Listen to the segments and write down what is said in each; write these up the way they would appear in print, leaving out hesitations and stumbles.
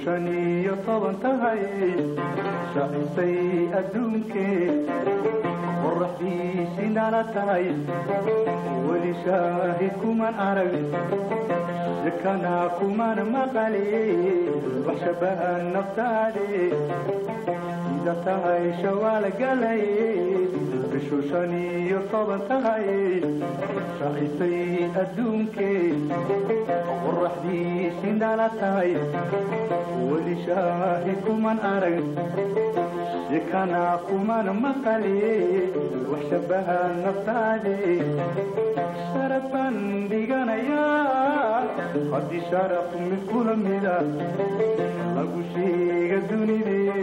5 iyo 10 tahay shacisay adduunkee, qoraxdiisinala tahay. Weli shaahid kuman arag, shakana kuman maqali, wax shabaha naftaade. Sida tahay shawaal galay, bishu 15 tahay, shacisay adduunkee, qoraxdiisinala tahay. Weli shaahid kuman arag, shakana kuman maqali, wax shabaha naftaade. Sharaf baan dhiganayaa haddii sharaf mid kula mida lagu sheega dunidee.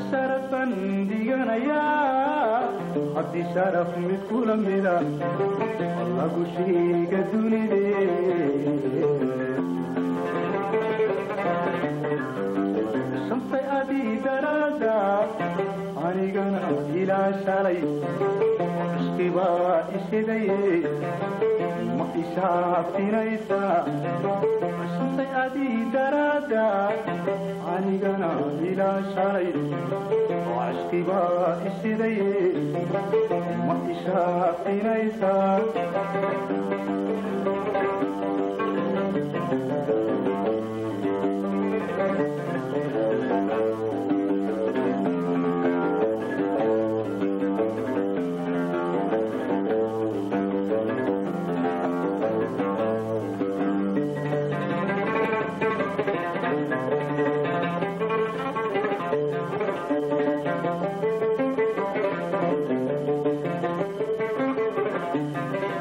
Sharaf baan dhiganayaa haddii sharaf mid kula mida lagu sheega dunidee. Shantay adii daraada anigana ilaa shalay cishqibaa ishidaye, ma ishaafinaysaa? Shantay adii daraada anigana ilaa shalay cishqibaa ishidaye, ma ishaafinaysaa?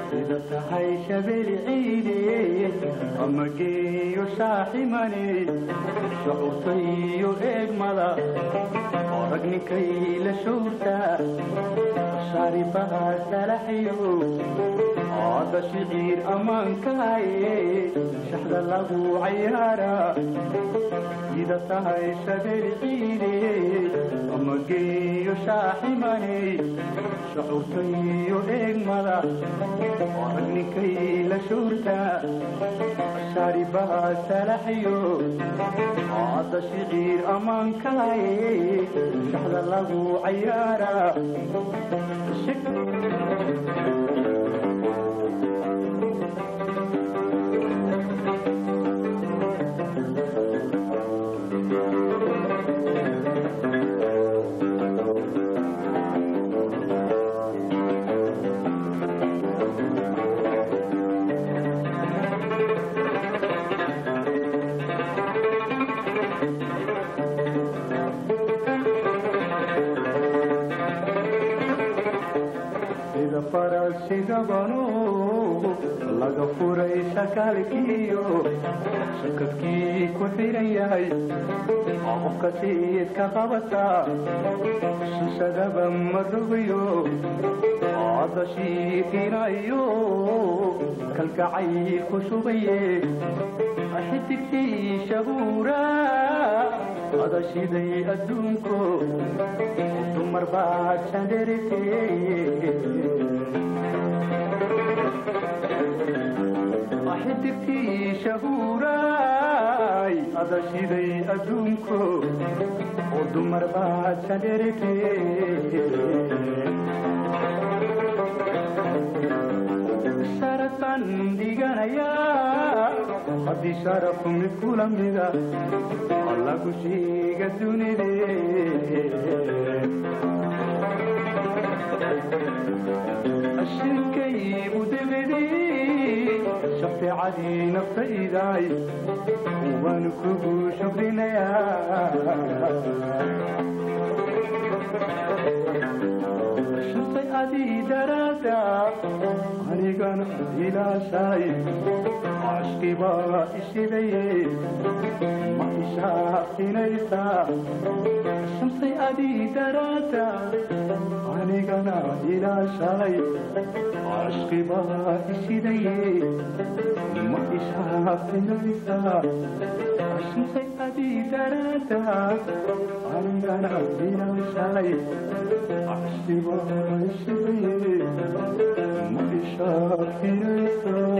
Sida tahay shabeel ciide ama geeyo shaaximane, shucuurtayo eegmada oo rag ninkay la showrtaa, shaaribaha salaxyo hadda shiciir ammaankaaye, shaxda lagu cayaaraa. Sida tahay shabeel ciide ama geeyo shaaximane, shucuurtayo eegmada oo rag ninkay la showrtaa, shaaribaha salaxyo hadda shiciir ammaankaaye, shaxda lagu cayaaraa. Sida faras shigabano laga furay shakaalkiyo shakadkii ku xiran yahay, qofka sayidka qabataa shishadaba ma rogayo, hadda shiikinayo kalgacayl ku shubaye. Xidigtii shabuura ada shiday adduunko, dumar baad shandheritee. Xidigtii shabuuraay ada shiday adduunko, oo dumar baad shandheritee. Sharaf baan dhiganayaa haddii sharaf mid kula mida lagu sheega dunidee. Shirkaygu debedii shafeecadii naftaydaay, waan kugu shukrinayaa. Shantay adii daraada anigana ilaashay cashqibaa ishidaye, ma ishaafinaysaa? Shantay Adii daraada anigana ilaa shalay cashqi baa ishidaye, ma ishaafinaysaa? Cashisay adii daraada anigana ilaa shalay cashqi baa ishidaye, ma ishaafinaysaa?